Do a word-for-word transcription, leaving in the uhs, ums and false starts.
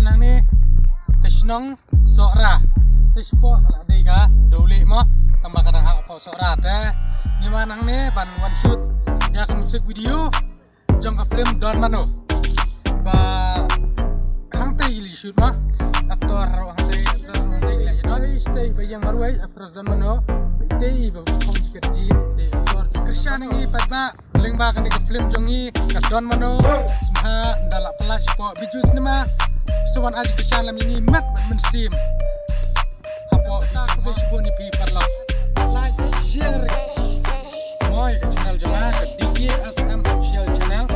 Nangne ka shnong Sohra. Te shapoh ka la dei ka Dewlieh mo. Tang ba ka dang hap hapoh Sohra te. Ngi wan nangne ban wan shoot ïa ka music video jong ka film Don Mano. Ba hangtei la shoot mo. Actor ruh hangtei, actress ruh hangtei la ïa don. Shatei ba ïeng marwei, actress Don Mano. Itei ba khong jikat ji. Actor Krishan ngi pat ba. Lyngba kane ka film jong ngi ka Don Mano. Sngewbha nda la pala shapoh Bijou Cinema. Sa wan ai ka shan lam ïa ngi met met mynsiem. Hapoh ta ka dei shapoh ni phi paralok. Like, share. Moi ka channel jong nga ka D K S M official channel.